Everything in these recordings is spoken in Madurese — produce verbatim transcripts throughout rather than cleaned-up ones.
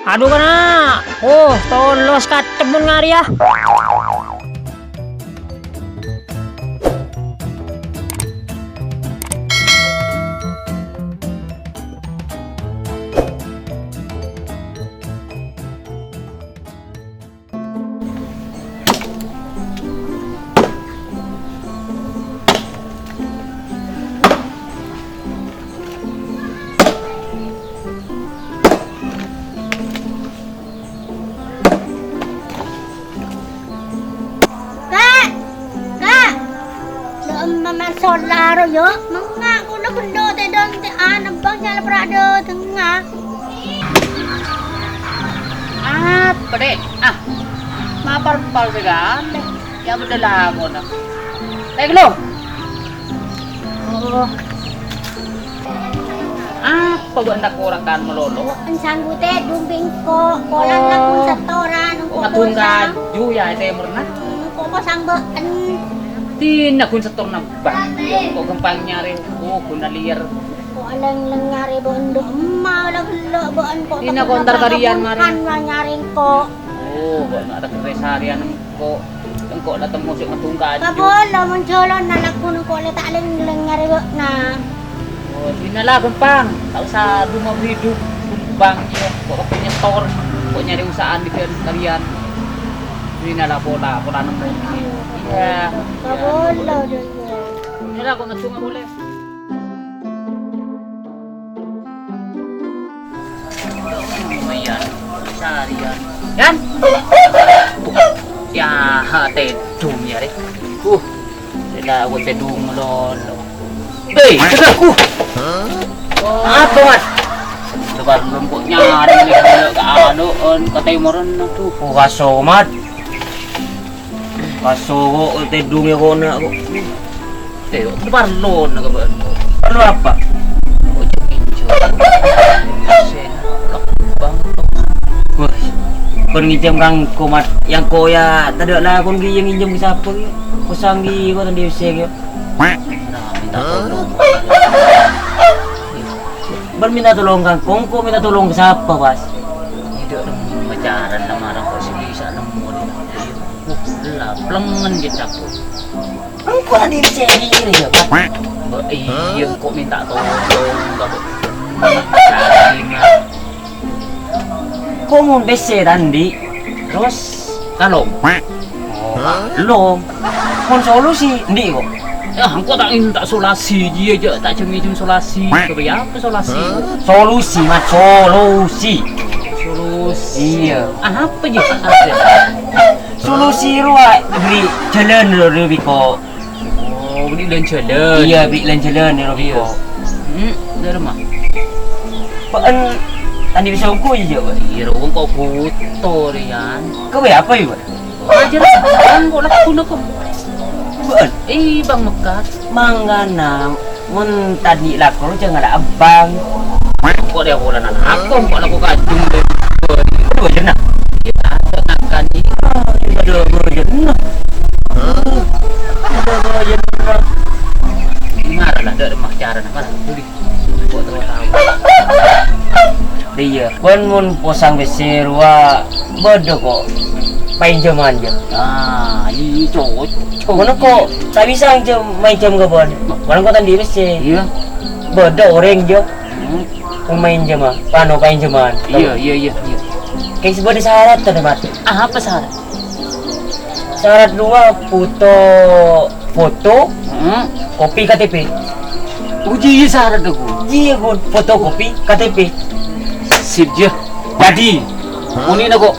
Adu, kana'! Oh, tolos katemmun ngarè, yâ. Ka'! Ka'! Dâ' emma man sola ro, yâ. Mènga' kaulâ bello' tè-, dântè' ana bâng nyala pradâtengnga. Apa, Dek? Ah, mapal-pal sakalè. Yâ, bâdâ lakona. Lè' ghâllu. Oh. Apa bâ'na korang kan malolo? Ensanggu tè dumbing ko, kolang lamun setoran, engko' madung kaju yâ è tèmorna. Hmm, engko' posang bâ'en. Dina ghun setorna bâng, engko' ghâmpang nyarè, oh, ghun alèyèr. Ko' alèng-lèng nyarè bâ'en dâ' emma la ghellâ' bâ'en ko'. Dina kontar kariyan marè. Kan la nyarè engko'. Oh, bâ'na ada kerè sarèyan engko'. Engko' la temmo sè madung kaju. Kabâlâ mon jhâlâna lagghu engko' la ta' lèng-lèng nyarè bâ'na. Oh, dina la ghâmpang. Ta' osa dumah bhidu. Ghâmpang, iyâ. Engko' kabin nyetor. Engko' nyarè usaha'an dikèn kaliyan. Dina la pola, pola nemmo. Iyâ. Kabâlâ, iyâ. Dina la engko' ngedhung polè. Lumayan, seharian. Yan? Ya, tèdung ya, Rè. Uh, sila aku tèdung lolo. Hei, aku. Apa, Mat? Lebar belum kok nyari nih, ke anu, ke timuran, aduh. Oh, kaso, Mat. Kaso kok tèdungè kona kok. Eh, kok parlo na ka bâ'na? Parlo apa? Kok jhâ' nginjhâm? Bang. Wah, kon nginjhâm ka engko', Mat. Yang ko ya tadâ' lakon ki yang nginjhâm ka sapa ki? Kosang ki kok tandhi bessè ki. Nah, minta tolong. Bân minta tolong ka engko', engko' minta tolong ka sapa, Bas? Iyâ, dâ' nemmo pacaran la marang ko' sè bisa nemmo. Uh, la plengngen kita, Bu. Engko' tadi dicari ini, ya, Pak. Mbak, iya, engko' minta tolong, Pak. Cari, Mak. Ko' mon pèssè tandhi, terros kalong. Oh, kalong. Mon solusi, endi' ko'? Yâ, engko' ta' minta solusi, iyâ, jhâ' ta' jhâ' ngèjhâm solusi. Kèya apa solusi? Solusi, Mat, solusi. Solusi. Iyâ. Ah, apa jhâ'? Apa? Solusi rowa bâri' jhâlân ro, ro biko. Oh, bâri' lan-jhâlân. Iyâ, bâri' lan-jhâlân ro biko. Hmm, dâremma. Bâ'en tandhi bisa ongghu iyâ, Pak? Iyâ, ro engko' bhuto, Rian. Kèya apa, Pak? Ajhâr, engko' lagghu engko'. Bâ'en? Ih, Bang Mekat. Mangkana, mon tadâ' lagghu, jhâ' ngala' Abang. Engko' dâ' polana lagghu, engko' lagghu kajung dâ'. Aduh, jhâ' na. Iyâ, ada ngakan ini. Aduh, jhâ' na. Aduh, jhâ' na. Mara la, dâ' remma carana, mara. Duli. Iyâ, bân mon posang pèssè rowa bâdâ ko' paènjhâman, jâ. Ah, iyâ, cocok. Mon ko' ta' bisa, jâ, maènjhâm ka bân. Mon ko' ta' andi' pèssè. Iyâ. Bâdâ orèng, jâ. Hmm. Ko' maènjhâma, pano paènjhâman. Iyâ, iyâ, iyâ, iyâ. Kèng sè bâdâ sarat, Mat. Apa sarat? Sarat rowa, foto, foto, hmm, kopi K T P. Oh, jiyâ sarat aku. Jiyâ, Gun. Foto kopi K T P. Sip, jâ. Jadi. Monèna ko'.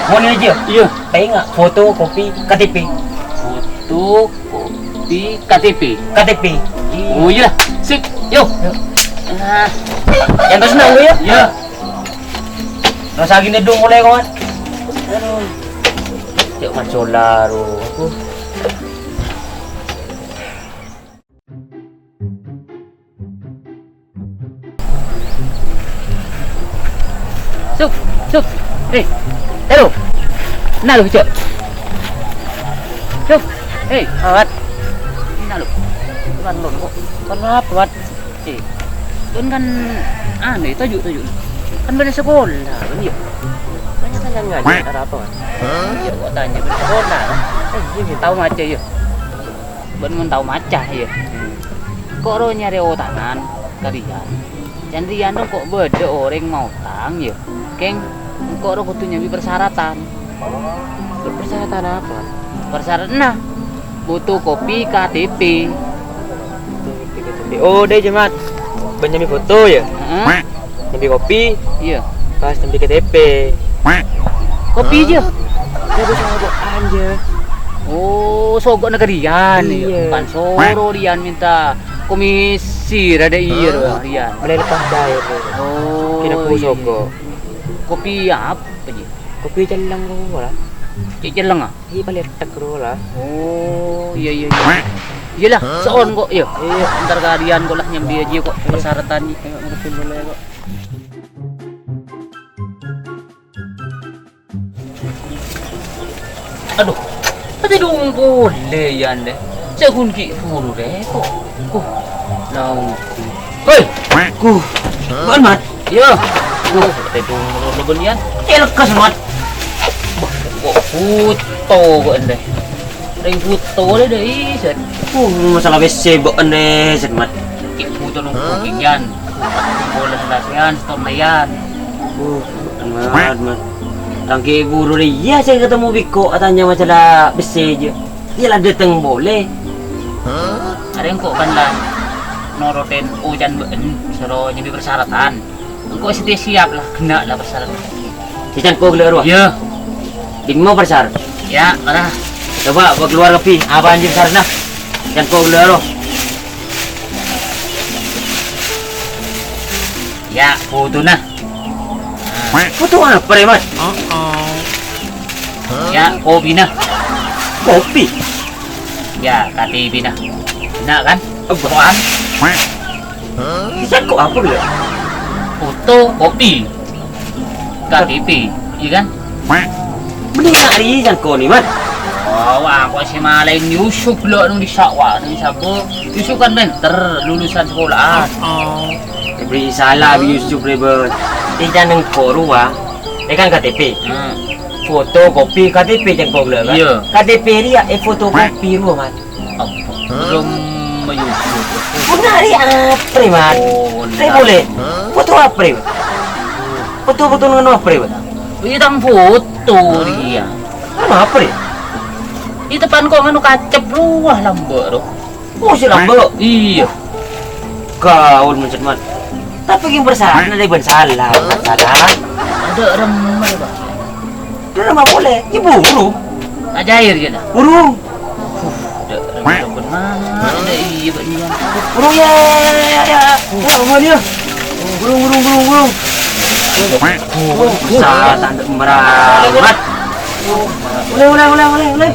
Monèna jâ? Iyâ. Pènga' foto kopi K T P. Foto kopi K T P. K T P. Oh, iyâ. Sip. Yo. Yo. Ah. Yang terus nanggu ya? Iyâ. Rasa gini dong mulai, kawan. Aduh. Cek macola, aduh. Aku. Sup, sup. Eh, terus. Nah, lu, cek. Sup. Eh, awat. Nah, lu. Bukan lu, kok. Bukan apa, Wat? Eh, kan, kan, anu, toju', toju'. Kan bâdâ sakola, bân, yâ. Tanya-tanya ngajhâr apa, Mat? Yâ, kok tanya bâdâ sakola, kan? Eh, iyâ, iyâ. Tao maca, yâ. Bân mon tao maca, yâ. Kok ro nyarè otangan ka Rian? Can Rian ro kok bâdâ orèng maotang, yâ. Kèng, engko' ro kodhu nyambi parsaratan. Parsaratan apa? Parsaratanna, foto kopi K T P. Oh, dâ' jâ, Mat. Bân nyambi foto, yâ? Heeh. Nyambi kopi. Iyâ. Pas nyambi K T P. Kopi jâ? Yâ, bisa sogo'an jâ. Oh, sogo'na ka Rian, yâ? Iyâ. Bukan soro Rian minta komisi, rada iyâ, ro, Rian. Mending lepas bae, bro. Oh, kira ku iyâ, iyâ. Sogo'. Kopi apa, jâ? Kopi celleng, ro, lah. Cè' celleng, ah? Iyâ, palèng tèk, ro, lah. Oh, iyâ, iyâ, iyâ. Iyâlah, so'on kok, yâ. Iyâ. Entar ka Rian kok lah nyambi jâ kok, parsaratan. Ayo, ngerti boleh kok. Adhu, atèdhung polè, yâ, Ndè. Sè ghun ghi' buru rèko'. Huh, naon? Hei! Huh, bân, Mat. Iyâ. Huh, atèdhung polè, bân, yâ. Cè' lekkas, Mat. Bâh, kok bhuto kok, Ndè. Rèng bhuto lè, Ndè, sèt. Huh, masalah W C bâ'na, sèt, Mat. Ghi' bhuto nongko, ghi' yân. Polè sè la sèyan, sètor layan. Uh, Mat, Mat. Tang ghi' buru rèya sè katemmo bi' engko' atanya masalah bessè jâ. Iyâ la dâteng polè. Arèya engko' kan la norotè oca'na bâ'na, soro nyambi parsaratan. Engko' satèya siap la, ghenna' la parsaratan. Sè can engko' ghellâ' rowa? Iyâ. Dimma parsaratan? Iyâ, mara. Coba, bâ' kalowar kabbhi, apa nyambi parsaratan? Can engko' ghellâ' rowa? Iyâ, fotona. Foto apa rè, Mat? Iyâ, kopina. Kopi? Iyâ, K T P-na. Ghenna' kan? Ebba. Bisa kok apa, gellâ'? Foto, kopi. K T P, iyâ kan? Mending nak ri can engko' nè, Mat. Oh, wah, kok sè malaèn Yusuf lo' nang dissa', wah, nang sabo. Yusuf kan pènter, lulusan sekolahan. Bri salah bi' Yusuf rè, Bos. È can engko' rowa, è kan K T P. Hmm. Foto kopi K T P can engko' ghellâ', kan? Iyâ. K T P rèya è foto kopi rowa, Mat. Apa? Belum menyusut. Bhunten rè apa rè, Mat? Oh, rè polè. Foto apa rè, Mat? Foto-foto ngono apa rè, Mat? Iyâ, tang foto rèya. Anu apa rè? Iyâ, teppan kok nganu kacep rowa lambâ', ro. Oh, sè lambâ'? Iyâ. Gaul, Mat, Mat. Tapè ghi' parsaratan rè bân salah, salah. Adâ' remma, Pak. Dâ' remma polè, iyâ burung. Ajair, yâ, dah? Burung. Dâ' remma bân mana? Dâ' iyâ, Pak, iyâ. Burung, yâ, yâ, yâ, yâ. Burung, burung, yâ. Burung, burung, burung, burung. Salah tandhâ meramat. Olè, olè, olè, olè, olè.